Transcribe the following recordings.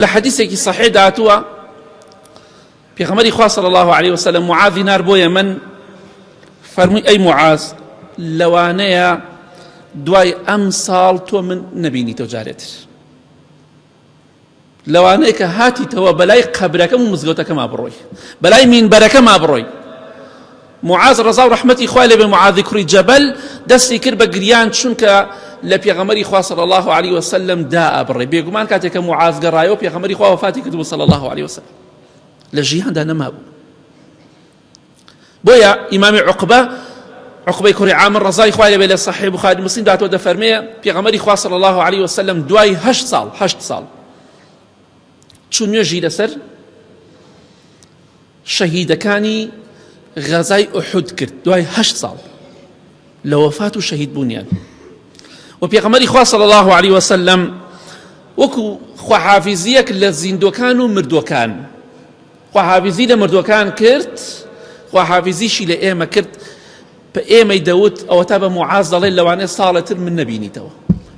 لە حەدیسێکی صحیحدا هاتووە پێغەمبەری خوا صلی الله علیه وسلم معاذی نار بۆ یەمەن فەرمووی ئەی معاذ لەوانەیە دوای ئەم ساڵ تۆ من نەبینیتەوە جارێتر لەوانەیە کە هاتیتەوە بەلای قەبرەکەم و مزگەوتەکەما بڕۆی بەلای مینبەرەکەما بڕۆی معاذ ڕەزا و ڕەحمەتی خوای لێبێ معاذی کوڕی جەبەل دەستی کرد بە گریان چونکە لە پێغەمبەری خوا صلی الله علیه وسلم دا ئەبڕێ بێگومان کاتێک کە معاذ گەڕایەوە پێغەمبەری خوا وەفاتی کردبوو صلی الله علیه وسلم لە ژیاندا نەمابوو بۆیە ئیمامی عقبە عقبەی کوڕی عامر ڕەزای خوای لێبێ لە صحیح بخاری مسلم داتەوە دەفەرمێ پێغەمبەری خوا صلی الله علیه وسلم دوای 8 ساڵ 8 ساڵ چون نوێژی لەسەر شەهیدەکانی غەزای ئوحود کرد دوای هەشت ساڵ لە وەفات و شەهید بوونیان و پێغەمبەری خوا صلی الله علیه وسلم وەکو خواحافیزیەک لە زیندۆکان و مردوەکان خواحافیزی لە مردوەکان کرد خواحافیزیشی لە ئێمە کرد بە ئێمەی دەوت ئەوەتا بە موعاز دەڵێ لەوانەیە ساڵێ تر من نەبینیتەوە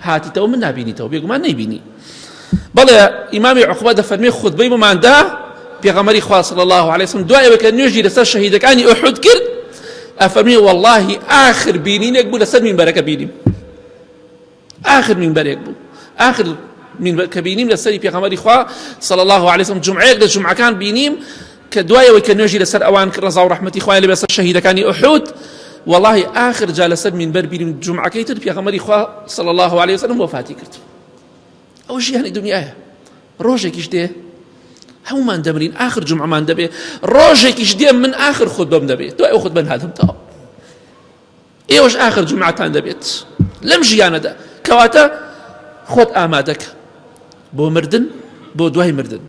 هاتیتەوە من نابینیتەوە بێگومان نەیبینی بەڵێ ئیمامی عقبە دەفەرمێ خوتبەی بۆماندا پێغەمبەری خوا صلی الله علیه وسلم دوای ئەوەی کە نوێژی لەسەر شەهیدەکانی ئوحود کرد ئەفەرمێ واللهی ئاخر بینینێک بوو لەسەر مینبەرەکە بینیم ئاخر مینبەرێک بوو ئاخر مینبەر کە بینیم لەسەری پێغەمبەری خوا صلی الله علیه وسلم جمعەیەک لە جمعەکان بینیم کە دوای ئەوەی کە نوێژی لەسەر ئەوان کرد ڕەزا و ڕەحمەتی خوای لێ بەسەر شەهیدەکانی ئوحود والله آخر جا لەسەر مینبەر بینیم جمعەکەی تر پێغەمبەری خوا صلی الله علیه وسلم وەفاتی کرد ئەو ژیانی دنیایە ڕۆژێکیش دێ هەمومان دەمرین آخر جمعمان دەبێ ڕۆژێکیش دێ من آخر خودبەم دەبێت دوای ئەو خودبەن هاتم تەواو ئێوەش ئاخر جومعەتان دەبێت لەم ژیانەدا کەواتە خۆت ئامادەکە بۆ مردن بۆ دوای مردن.